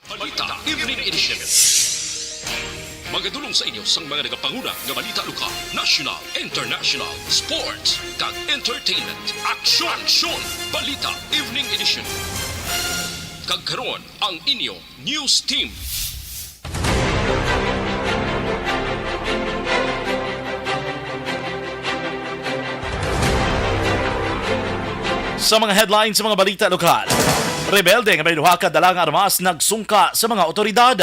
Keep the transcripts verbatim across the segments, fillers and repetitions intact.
Balita Evening Edition. Magadulong sa inyo sang mga nagapanguna nga balita lokal, national, international, sports, kag entertainment. Aksyon! Aksyon! Balita Evening Edition. Kag karon, ang inyo news team. Sa mga headlines sa mga balita lokal, rebelde nga may duha ka dala nga armas nagsungka sa mga awtoridad.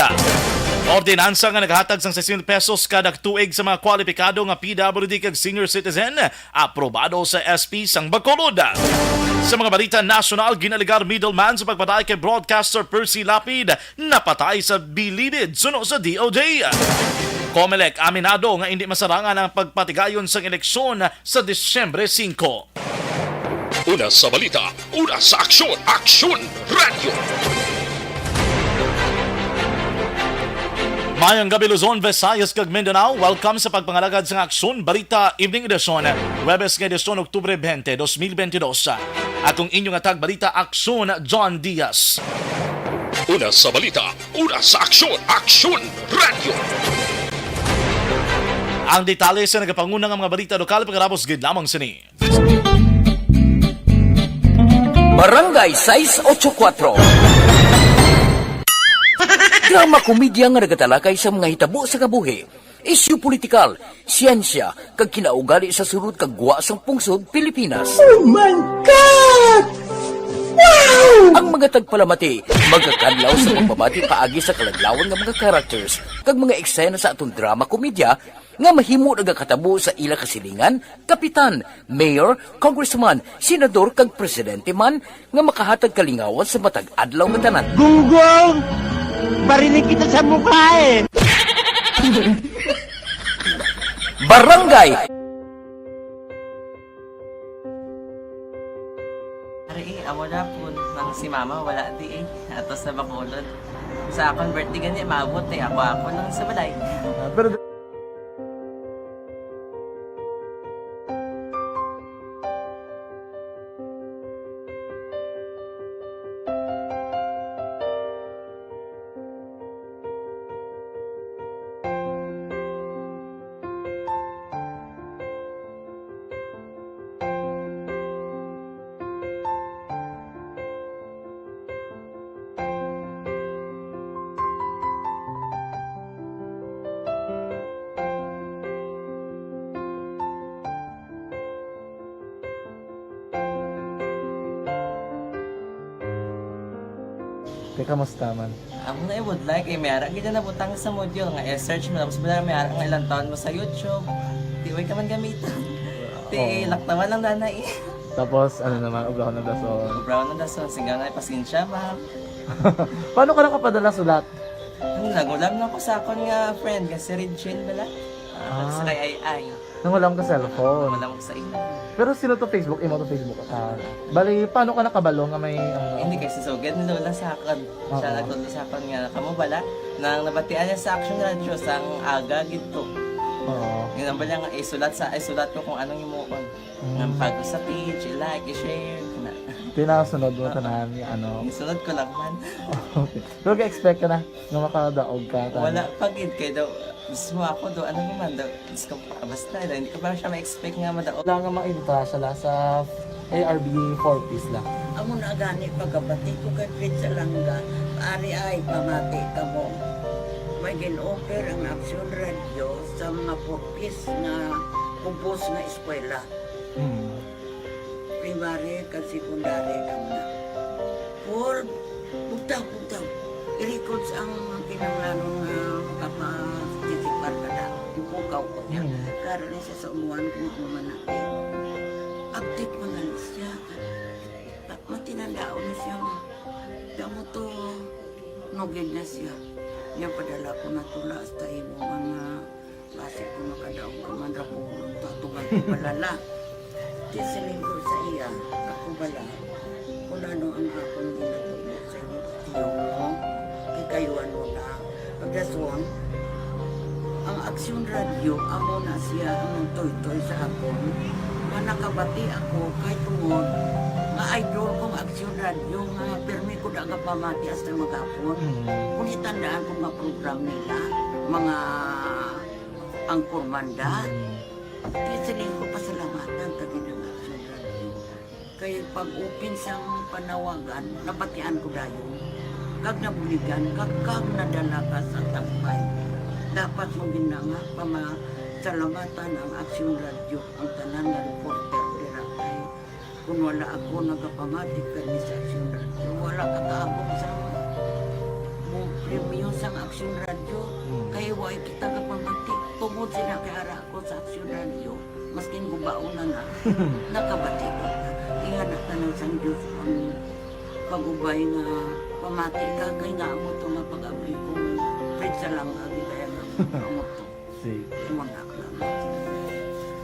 Ordinansa nga naghatag sang sais mil pesos kada tuig sa mga kwalipikado nga P W D kag senior citizen aprobado sa S P sang Bacolod. Sa mga balita nasyonal, ginalegar middleman sa pagpatay kay broadcaster Percy Lapid, napatay sa bilibid suno sa D O J. Comelec aminado nga indi masarangan ang pagpatigayon sang eleksyon sa Disyembre singko. Una sa balita, una sa aksyon, Aksyon Radyo. Mayong gabi, Luzon, Visayas, kag Mindanao. Welcome sa pagpangalagad sang Aksyon Balita Evening Edition, Huwebes nga edisyon, Oktubre twenty, twenty twenty-two. Akong inyong hatag balita, Aksyon, John Diaz. Una sa balita, una sa aksyon, Aksyon Radyo. Ang detalye sa nagapanguna nga mga balita lokal pagkatapos gid lamang sini. Barangay sais ocho kuwatro. Drama komedya nga nagatalakay sa mga hitabo sa kabuhi, isyu politikal, siyensya, kag kinaugali sa sulod kag gwa sang pungsod Pilipinas. Oh my God! Wow! Ang mga tagpalamati magakadlaw sa pagbabati paagi sa kaladlawan nga mga characters kag mga eksena sa aton drama komedya nga mahimo nagakatabo sa ila kasilingan, kapitan, mayor, congressman, senador, kag presidente man nga makahatag kalingawan sa matag adlaw nga tanan. Gunggong! Barinig kita sa mukha eh! Barangay. Ari, eh, amo na po, nang si mama wala di eh. Ato sa Bacolod. Sa akon birthday gani, maabot eh. Ako, ako lang sa balay. Ah, pero Te, kamusta man? Amo na, eh, would like, eh, may ara gid na nabutang sa module nga i-search mo, tapos wala, may ara nga ilang taon mo sa YouTube. Di, way ka man gamiton. Ti, oo, laktawan lang, danay. Tapos, ano naman, obrahon ng dason. Obrahon ng dason, sigang na, pasensya, ma'am. Paano ka nakapadala sulat? Ano, nangulam na ko sa akon nga friend, nga si Regine bala. Ah, ah, sa kay Ai Ai. Nangulam ka cellphone. Nangulam ko sa imo. Pero sino to Facebook? Imo to Facebook account? Bali, paano ka nakabalo nga may, ano? Hindi, kay si Sugad ni Lola sa akon. Siya, oo, nagtudlo sa akon nga, kamo bala, nang nabatian niya sa Action Radio, sang aga gid to. Oo. Yun ang bala nga, isulat sa, isulat ko kung anong himuon. Mm. Nga pag sa page, i-like, i-share, na. Tinasunod mo tanan, ano? Isunod ko lang man. Okay. Pero ga-expect ka na nga makadaog ka, tanan? Wala pa gid, kay daw, mismo ako daw, ano naman daw, Diyos ko, basta, hindi ko pa siya ma-expect nga madaog. Wala nga mainta siya la sa A R B four Ps la. Amo na gani pagkabati ko kay Fred Salanga, ari ay pamati kamo. May gin-offer ang Action Radio sa mga four Ps nga kubos nga eskwela. Mm. Primary kag secondary kamo na. Four, bugtaw, bugtaw. I-records ang kinahanglanon nga makaparticipar ka na. Ipukaw ko niya. Mm. Karon ni siya sa umuan kung ano man na. Update man gani siya. Pa-, matinandaon na siya. Kamo to, nugid na siya. Niya padala ko na tula hasta imo mga Basi kung makadaog ka man ra, pulong to, atuman ko palala. Di siling ko sa iya, ako bala, kung ano ang akong ginatudlo sa inyo, tiyo mo, kay kayo ano na. Pagdason, ang Aksyon Radio, amo na siya ang nagtuytoy sa akon, nga nakabati ako kay tungod, nga Idol ko nga Aksyon Radyo nga pirmi ko da nga pamati hasta maghapon. Mm. Kung itandaan ko nga program nila, mga angkormanda, Mm. di siling ko pasalamatan ka gid ang Aksyon Radyo. Kay pag-open sang panawagan, nabatian ko dayon. Kag nabuligan, kag, kag nadala ka sa tampay. Dapat mo gid na nga pamasalamatan ang Aksyon Radyo, ang tanan nga reporter dira kay kung wala ako nagapamati kani sa Aksyon Radyo, wala ka kaabot sa mo premyo sang Aksyon Radyo. Hmm. Kay wa kita kapamati tungod sila kay ara ako sa Aksyon Radyo. Maskin gubaon na na, nakabati ko. Ingana tanan sang Diyos ang pag-ubay nga pamati ka kay nga amo to nga pag-abli ko. Pritsa lang agi kaya nga amo to. Sige. Imo na lang.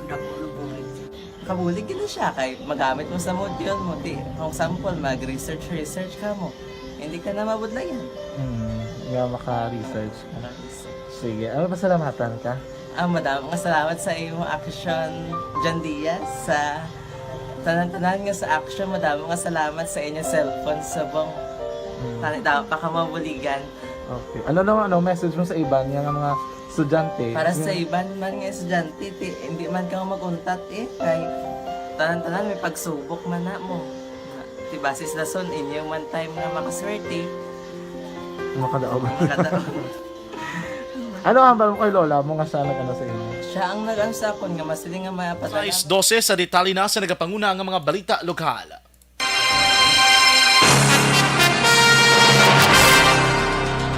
Dako na bulig siya. Kabulig gid na siya kay magamit mo sa module mo. Di, for example, mag-research, research ka mo. Hindi ka na mabudlayan. Hmm, nga maka-research ka. Maka-research. Sige, ano, pasalamatan ka? Ah, madamo nga salamat sa imo Aksyon, John Diaz, sa tanan-tanan nga sa Aksyon. Madamo nga salamat sa inyo cellphone subong. Hmm. Tani daw pa ka mabuligan. Okay. Ano naman, ano, message mo sa iban nga, nga mga estudyante? Para sa Nga iban man nga estudyante, ti, hindi man ka mag-untat eh. Kay tanan-tanan may pagsubok man na mo. Ti basis lason inyo man time nga makaswerte. Makadaog. Makadaog. Ano ang hambal mo kay lola mo nga siya nag-ano sa inyo? Siya ang nag-ano sa akon nga masiling nga mapadala. Sais dose sa detalye na sa nagapanguna nga mga balita lokal.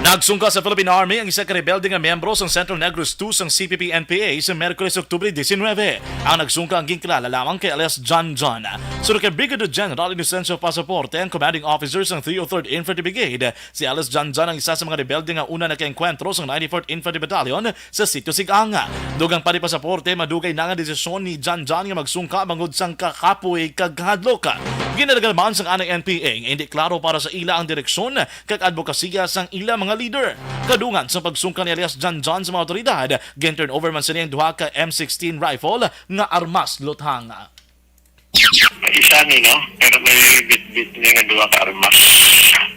Nagsungka sa Philippine Army ang isa ka rebelde nga miyembro sang Central Negros two sang C P P N P A sa Miyerkules, Oktubre diecinueve. Ang nagsungka ang ginkilala lamang kay alias John John. Suno kay Brigadier General Inocencio Pasaporte, ang commanding officer sang three oh third Infantry Brigade, si alias John John ang isa sa mga rebelde nga una nakaengkwentro sa ninety-fourth Infantry Battalion sa Sitio Sigang. Dugang pa ni Pasaporte, madugay na nga desisyon ni John John nga magsungka bangod sang kakapoy kag kahadlok. Ginalagan man sang anang N P A nga hindi klaro para sa ila ang direksyon kag adbokasiya sang ila mga leader. Kadungan sa pagsungka ni alias John John sa mga awtoridad, gin-turn over man sini ang duha ka M sixteen rifle nga armas luthang. Isa ni, no? Pero may bitbit niya nga duha ka armas.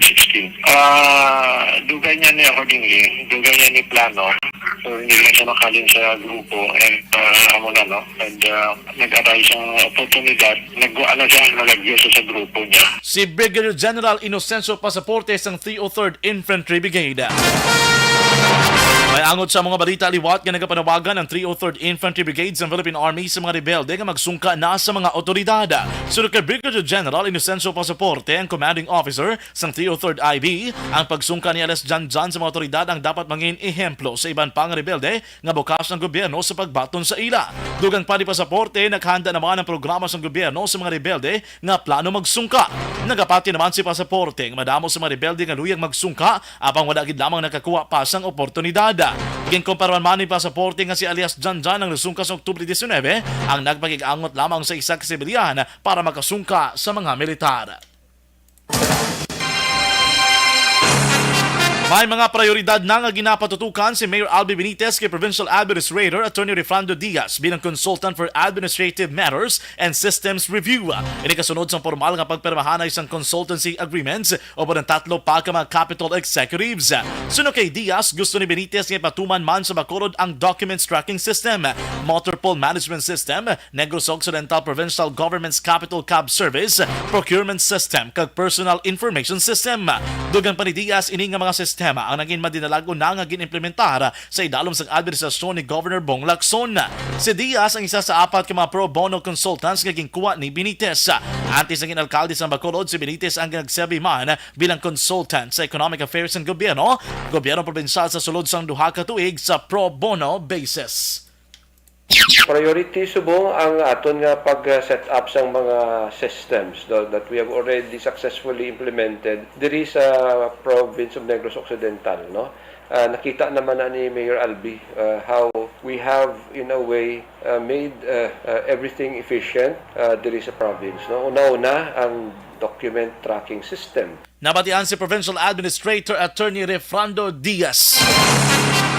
Sixteen. Ah, dugay niya ni accordingly. Dugay niya ni plano. So, hindi lang siya makalin sa grupo. And, ah, amo na, no? And, ah, nag-arise ang oportunidad. Nagwa na siya, nalagyo siya sa grupo niya. Si Brigadier General Inocencio Pasaporte sang three oh third Infantry Brigade. May angot sa mga balita liwat nga nagapanawagan ang three oh third Infantry Brigade sa Philippine Army sa mga rebelde nga magsungka na sa mga awtoridad. Suno kay Brigadier General Inocencio Pasaporte, ang commanding officer sang three oh third I B, ang pagsungka ni alias John John sa mga awtoridad ang dapat mangin ehemplo sa iban pa nga rebelde nga bukas ang gobyerno sa pagbaton sa ila. Dugang pa ni Pasaporte, nakahanda naman ang programa sang gobyerno sa mga rebelde nga plano magsungka. Nagapati naman si Pasaporte nga madamo sa mga rebelde nga luyag magsungka, apang wala gid lamang nakakuha pa sang oportunidad. Ginkumparan man ni Pasaporte nga si alias John John ang nasungka sa Oktubre diecinueve, ang nagpakig-angot lamang sa isa ka sibilyan para makasungka sa mga militar. May mga prioridad na nga ginapatutukan si Mayor Albi Benitez kay Provincial Administrator Attorney Refrando Diaz bilang consultant for administrative matters and systems review. Ini kasunod sang pormal nga pagpirmahanay sang consultancy agreements upod ang tatlo pa ka mga capital executives. Suno kay Diaz, gusto ni Benitez nga ipatuman man sa Bacolod ang documents tracking system, motor pool management system, Negros Occidental Provincial Government's Capital Cab Service, Procurement System, kag Personal Information System. Dugang pa ni Diaz, ini nga mga sistema ang nangin madinalag-on na nga gin-implementar sa idalom sang administrasyon ni Governor Bong Lacson. Si Diaz ang isa sa apat ka mga pro bono consultants nga ginkuha ni Benitez. Antes naging alkalde sa Bacolod, si Benitez ang nagserbi man bilang consultant sa economic affairs ng gobyerno, gobyerno probinsyal sa sulod sang duha ka tuig sa pro bono basis. Priority subong ang aton nga pag-set up sang mga systems do-, that we have already successfully implemented diri sa province of Negros Occidental, no? Ah, nakita naman na ni Mayor Albi, ah, how we have, in a way, ah, made, ah, ah, everything efficient, ah, diri sa province, no? Una-una, ang document tracking system. Nabatian si Provincial Administrator Attorney Refrando Diaz.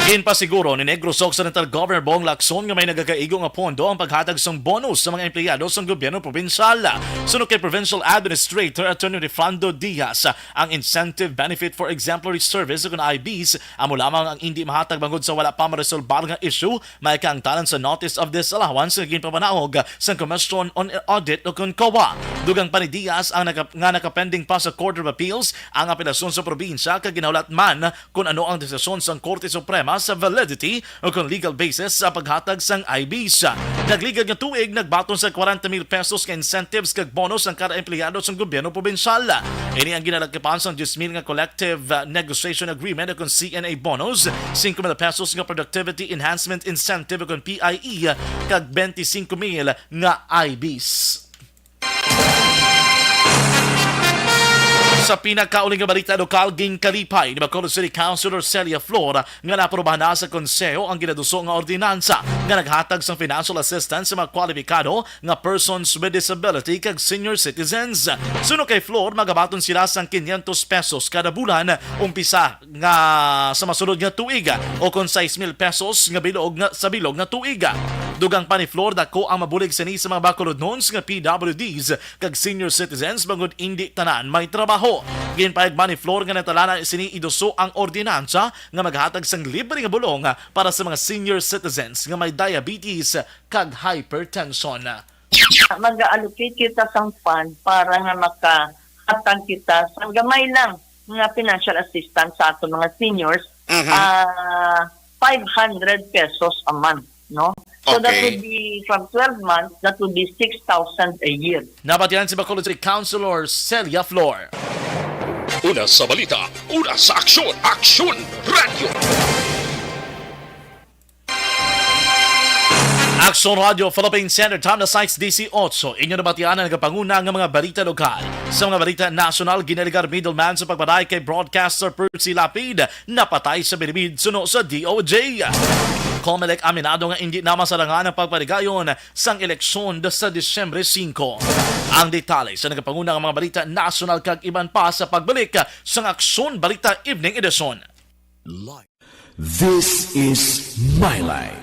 Ginpasiguro ni Negros Occidental Governor Bong Lacson nga may nagakaigo nga pondo ang paghatag sang bonus sa mga empleyado sang gobyerno probinsyal. Suno kay Provincial Administrator Attorney Refrando Diaz, ang incentive benefit for exemplary service o kon I Bs amo lamang ang indi mahatag bangod sa wala pa maresolbar nga issue may kaangtanan sa notice of disallowance nga ginpapanahog sang Commission on Audit o kon COA. Dugang pa ni Diaz ang naka-, nga nakapending pa sa Court of Appeals ang apelasyon sa probinsya kag ginahulat man kon ano ang desisyon sang Korte Suprema sa validity o kon legal basis sa paghatag sang I Bs. Nagligad nga tuig, nagbaton sa kwarenta mil pesos nga incentives kag bonus ang kada empleyado sang gobyerno probinsyal. Ini ang ginalakipan sang diyes mil nga collective, uh, negotiation agreement o kon C N A bonus, singko mil pesos nga productivity enhancement incentive o kon P I E, kag bente singko mil nga I Bs. Sa pinakauli nga balita lokal, ginkalipay ni Bacolod City Councilor Celia Flor nga naaprobahan na sa Konseho ang ginaduso nga ordinansa nga naghatag sang financial assistance sa mga kwalipikado nga persons with disability kag senior citizens. Suno kay Flor, magabaton sila sang quinientos pesos kada bulan umpisa nga sa masunod nga tuig, o kon sais mil pesos nga bilog nga, sa bilog nga tuig. Dugang pa ni Flor, dako ang mabulig sini sa mga Bacolodnons nga P W Ds kag senior citizens bangod indi tanan may trabaho. Ginpahayag man ni Flor nga natalanan sini iduso ang ordinansa nga maghatag sang libre nga bulong para sa mga senior citizens nga may diabetes kag hypertension. Mag-allocate kita sang fund para nga makahatag kita sang gamay lang nga financial assistance sa aton mga seniors, Mhm. ah, five hundred pesos a month, no? So that Okay. would be from twelve months, that would be six thousand a year. Nabatian si Bacolod City Councilor Celia Flor. Una sa balita, una sa aksyon, Aksyon Radio. Aksyon Radio Philippine Standard Time na sais disiotso. Inyo nabatian ang nagapanguna nga mga balita lokal. Sa mga balita nasyonal, ginaligar middleman sa pagpatay kay broadcaster Percy Lapid, napatay sa bilibid suno sa D O J. Comelec aminado nga indi na masarangan ang pagpaligayon sang eleksyon sa Disyembre singko. Ang detalye sa nagapanguna nga mga balita nasyonal kag iban pa sa pagbalik sang Aksyon Balita Evening Edition. This is my life.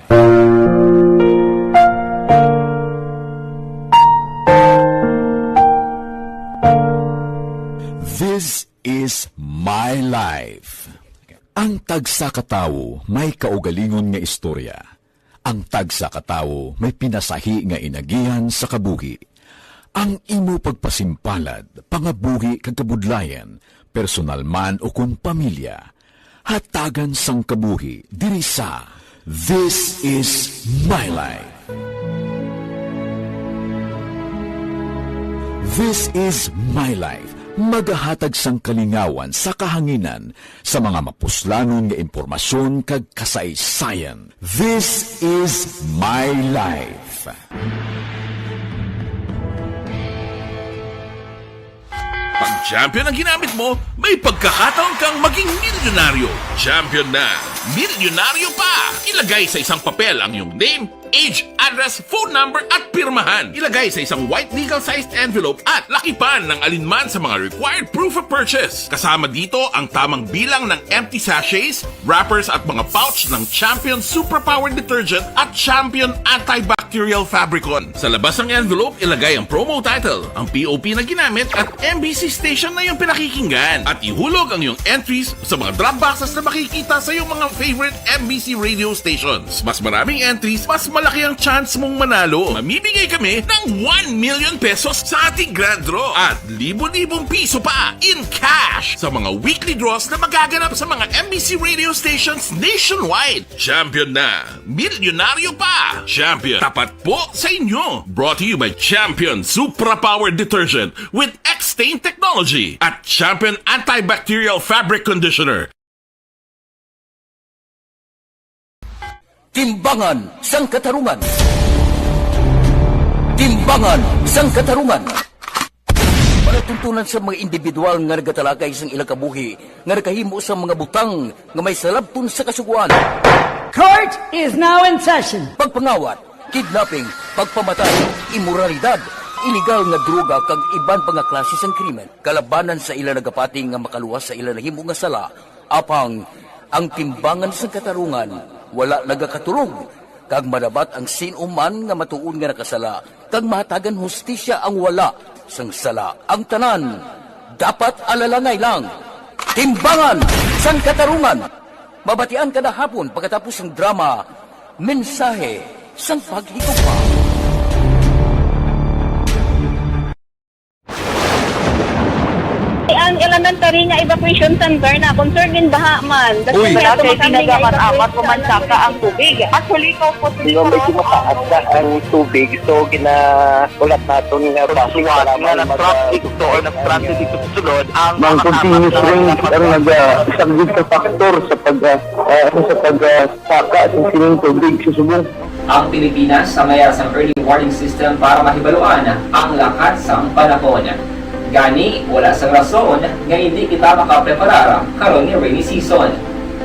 This is my life. Ang tagsa ka tawo may kaugalingon nga istorya. Ang tagsa ka tawo may pinasahi nga inagihan sa kabuhi. Ang imo pagpasimpalad, pangabuhi kag kabudlayan, personal man ukon pamilya, hatagan sang kabuhi diri sa This Is My Life. This Is My Life, magahatag sang kalingawan sa kahanginan sa mga mapuslanon nga impormasyon kag kasaysayan. This Is My Life. Pag champion ang ginamit mo, may pagkakataon kang maging milyonaryo. Champion na, milyonaryo pa! Ilagay sa isang papel ang iyong name, age, address, phone number, at pirmahan. Ilagay sa isang white legal-sized envelope at lakipan ng alinman sa mga required proof of purchase. Kasama dito ang tamang bilang ng empty sachets, wrappers, at mga pouch ng Champion Suprapower Detergent at Champion Antibacterial Fabricon. Sa labas ng envelope, ilagay ang promo title, ang P O P na ginamit, at M B C station na iyong pinakikinggan. At ihulog ang iyong entries sa mga drop boxes na makikita sa iyong mga favorite M B C radio stations. Mas maraming entries, mas malaki ang chance mong manalo. Mamimigay kami ng one million pesos sa ating grand draw at libo-libong piso pa in cash sa mga weekly draws na magaganap sa mga M B C radio stations nationwide. Champion na! Milyonaryo pa! Champion, tapat po sa inyo! Brought to you by Champion Supra Power Detergent with X-Stain Technology at Champion Antibacterial Fabric Conditioner. Timbangan sang Katarungan. Timbangan sang Katarungan. Palatuntunan sa mga individual nga nagatalakay sang ilang kabuhi nga nakahimo sa mga butang nga may salabton sa kasugoan. Court is now in session. Pagpangawat, kidnapping, pagpamatay, imoralidad, iligal nga droga kag iban pa nga klase sang krimen kalabanan sa ila nagapati nga makaluwas sa ila nahimo nga sala, apang Ang timbangan sang katarungan wala nagakatulog, kag madapat ang sin-o man nga matuod nga nakasala, kag mahatagan hustisya ang wala sang sala. Ang tanan dapat alalangay lang. Timbangan sang Katarungan, mabatian kada hapon pagkatapos sang drama, Mensahe sang Paghigugma. Ang elementary nga evacuation center na concerned in baha man. Uy. Wala kay tinaga man amat ko man saka ang tubig. Actually, ko po. Di ba, medyo mataas na ang tubig, so ginahulat naton nga basi nga na-transit ito sa sulod ang mga continuous rain ang nag-, ah, isa gid sa factor sa pag, ah, ah, sa pag, ah, saka sa sining tubig sa subong. Ang Pilipinas sa mayar sang early warning system para mahibaluan ang lakat sang panahon. Gani, wala sang rason nga hindi kita makapreparar karon nga rainy season.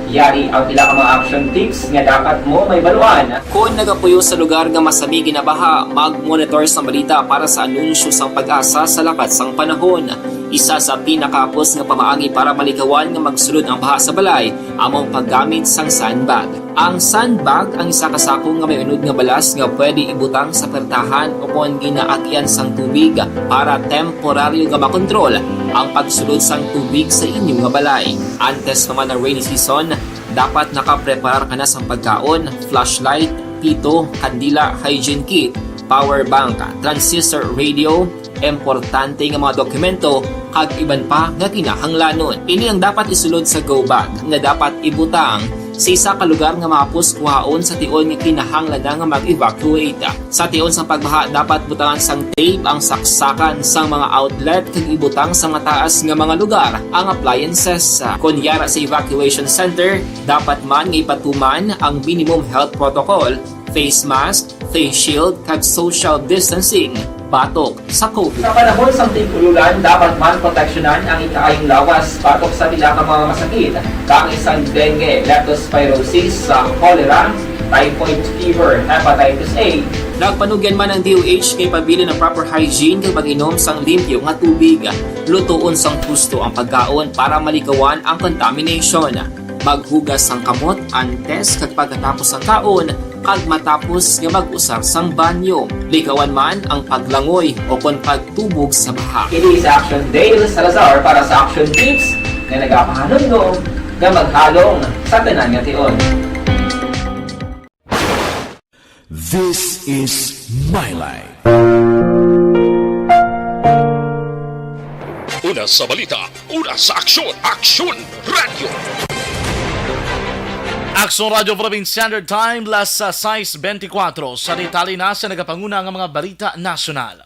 Yari ang pila ka mga action tips nga dapat mo mahibaluan. Kon nagapuyo sa lugar nga masami ginabaha, mag-monitor sang balita para sa anunsyo sang PAGASA sa lakat sang panahon. Isa sa pinakahapos nga pamaagi para malikawan nga magsulod ang baha sa balay amo ang paggamit sang sandbag. Ang sandbag ang isa ka sako nga may unod nga balas nga pwede ibutang sa pertahan o kon ginaagyan sang tubig para temporaryo nga makontrol ang pagsulod sang tubig sa inyo nga balay. Antes pa man ang rainy season, dapat nakapreparar ka na sang pagkaon, flashlight, pito, kandila, hygiene kit, power bank, transistor radio, importante nga mga dokumento, kag iban pa nga kinahanglanon. Ini ang dapat isulod sa go bag nga dapat ibutang sa isa ka lugar nga mahapos kuhaon sa tion nga kinahanglan na nga mag-evacuate. Sa tion sang pagbaha, dapat butangan sang tape ang saksakan sang mga outlet kag ibutang sa mataas nga mga lugar ang appliances. Kon yara sa evacuation center, dapat man nga ipatuman ang minimum health protocol, face mask, face shield, kag social distancing batok sa COVID. Sa panahon sang tig-ululan, dapat man proteksyonan ang ikaayong lawas batok sa pila ka mga masakit, kaangay sang dengue, leptospirosis, sa cholera, typhoid fever, hepatitis A. Nagpanugyan man ang D O H nga ipabilin ang proper hygiene kag mag-inom sang limpyo nga tubig. Lutoon sang husto ang pagkaon para malikawan ang contamination. Maghugas sang kamot antes kag pagkatapos sang kaon, kag matapos nga mag-usar sang banyo. Likawan man ang paglangoy o kon pagtubog sa baha. Ini si Action Dale Salazar para sa Action Tips nga nagapahanumdom nga maghalong sa tanan nga tion. This is My Life. Una sa balita, una sa aksyon, Aksyon Radyo. Aksyon Radyo Philippine Standard Time, las sais bentikwatro. Sa detalye na sa nagapanguna nga mga balita nasyonal.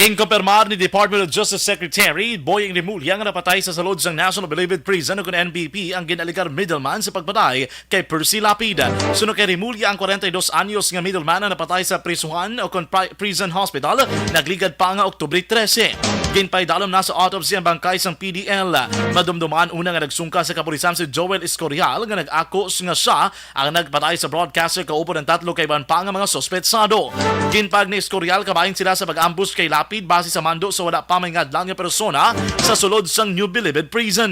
Ginkumpirmar ni Department of Justice Secretary Boying Remulla nga napatay sa sulod sang National Bilibid Prison o kon N B P ang gin-alegar middleman sa pagpatay kay Percy Lapid. Suno kay Remulla, ang kwarenta y dos anyos nga middleman ang napatay sa prisuhan o kon pri-, prison hospital nagligad pa nga Oktubre trese. Ginpaidalom na sa autopsy ang bangkay sang P D L. Madumduman una nga nagsungka sa kapulisan si Joel Escorial nga nag-ako nga siya ang nagpatay sa broadcaster kaupod ang tatlo ka iban pa nga mga suspetsado. Ginpahayag ni Escorial kabahin sila sa pag-ambush kay Lapid base sa mando sa wala pa may ngadlan nga persona sa sulod sang New Bilibid Prison.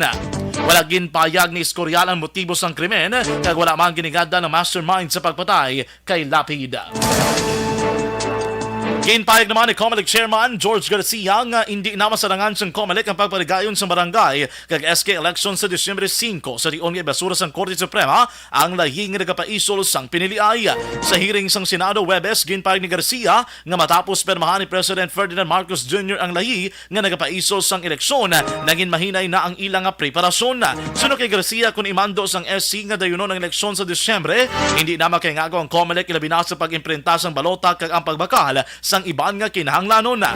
Wala ginpahayag ni Escorial ang motibo sang krimen, kag wala man giningadlan ang mastermind sa pagpatay kay Lapid. Ginpahayag naman ni Comelec Chairman George Garcia nga indi na masarangan sang Comelec ang pagpaligayon sang barangay kag S K election sa Disyembre singko sa tion nga ibasura sang Korte Suprema ang lahi nga nagapaisol sang piniliay. Sa hearing sang Senado Huwebes, ginpahayag ni Garcia nga matapos pirmahan ni President Ferdinand Marcos Junior ang lahi nga nagapaisol sang eleksyon, nangin mahinay na ang ila nga preparasyon. Suno kay Garcia, kon imando sang S C nga dayunon ang eleksyon sa Disyembre, hindi na makaingago ang Comelec, ilabi na sa pag-imprinta sang balota kag ang pagbakal sang iban nga kinahanglanon.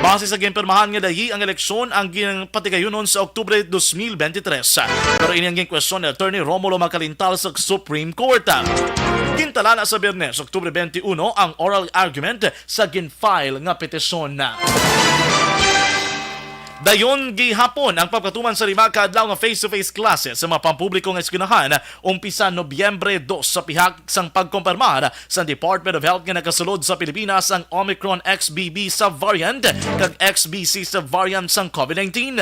Base sa ginpirmahan nga lahi, ang eleksyon ang ginpatigayunon sa Oktubre dos mil bente tres. Pero ini ang ginkwestiyon ni Attorney Romulo Macalintal sa Supreme Court. Gintala na sa Biyernes, Oktubre twenty-one, ang oral argument sa gin-file nga petisyon. Dayon gihapon ang pagpatuman sa lima ka adlaw nga face-to-face classes sa mga pampubliko nga eskwelahan umpisa Nobyembre dos sa pihak sang pagkompirmar sa Department of Health nga nakasulod sa Pilipinas ang Omicron X B B subvariant kag X B C subvariant sang COVID nineteen.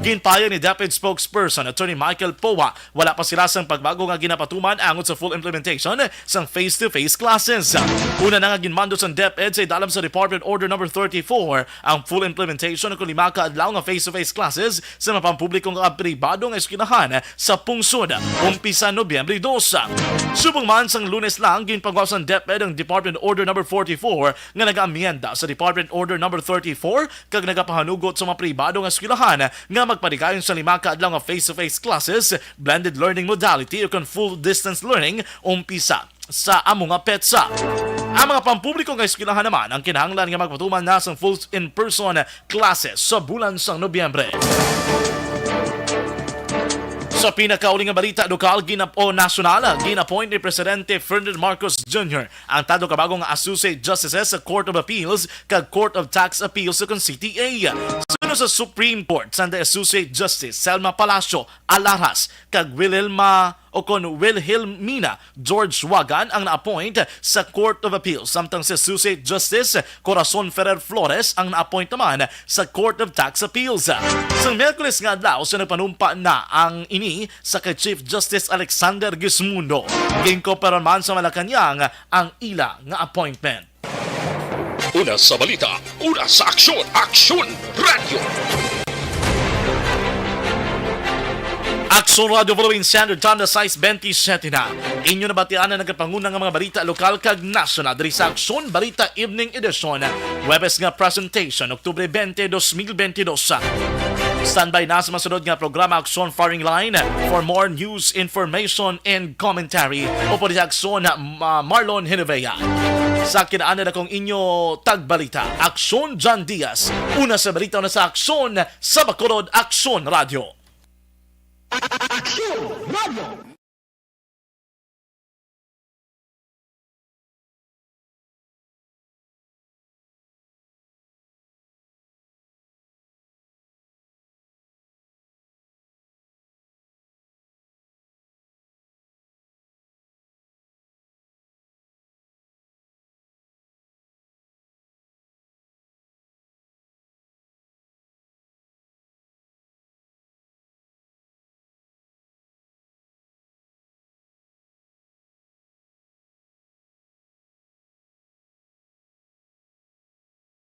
Ginpahayag ni DepEd spokesperson Attorney Michael Poa, wala pa sila sang pagbago nga ginapatuman angot sa full implementation sang face-to-face classes. Una na nga ginmando sang DepEd sa idalom sa Department Order Number thirty-four ang full implementation kon lima ka adlaw nga face-to-face classes sa mga pampubliko nga pribado nga eskwelahan sa pungsod umpisa Nobyembre dos. Subong man sang Lunes lang, ginpangwaw sang DepEd ang Department Order Number forty-four nga nagaamyenda sa Department Order Number thirty-four kag nagapahanugot sa mga pribado nga eskwelahan nga magpaligayon sa lima ka adlaw nga face-to-face classes, blended learning modality, o kon full distance learning umpisa sa amo nga petsa. Ang mga pampubliko nga eskwelahan naman ang kinahanglan nga magpatuman na sang full in-person classes sa bulan sang Nobyembre. Sa pinakauli nga balita, lokal ginap-, o nasyonal, gin-appoint ni Presidente Ferdinand Marcos Junior ang tatlo ka bago nga Associate Justices sa Court of Appeals kag Court of Tax Appeals sa City A. Suno sa Supreme Court, sanda Associate Justice Selma Palacio Alaras kag Wilhelma o kon Wilhelmina George Wagan ang na-appoint sa Court of Appeals, samtang si Associate Justice Corazon Ferrer Flores ang na-appoint naman sa Court of Tax Appeals. Sa Miyerkules nga adlaw sa nagpanumpa na ang ini sa kay Chief Justice Alexander Gismundo, ginkomparon man sa Malacañang ang ila nga appointment. Una sa balita, una sa aksyon, Aksyon Radio. Aksyon Radio Philippine Standard Time na sais bentisiete na. Inyo nabatian ang nagapanguna nga mga balita lokal kag nasyonal diri sa Aksyon Balita Evening Edition, Huwebes nga presentation, Oktubre twenty, twenty twenty-two. Standby na sa masunod nga programa, Aksyon Firing Line, for more news, information, and commentary. Upod sa Aksyon, Ma-, Marlon Hinivea. Sa kinaanan akong inyo tagbalita, Aksyon John Diaz. Una sa balita, una sa aksyon, sa Bacolod, Aksyon Radio. Aksyon!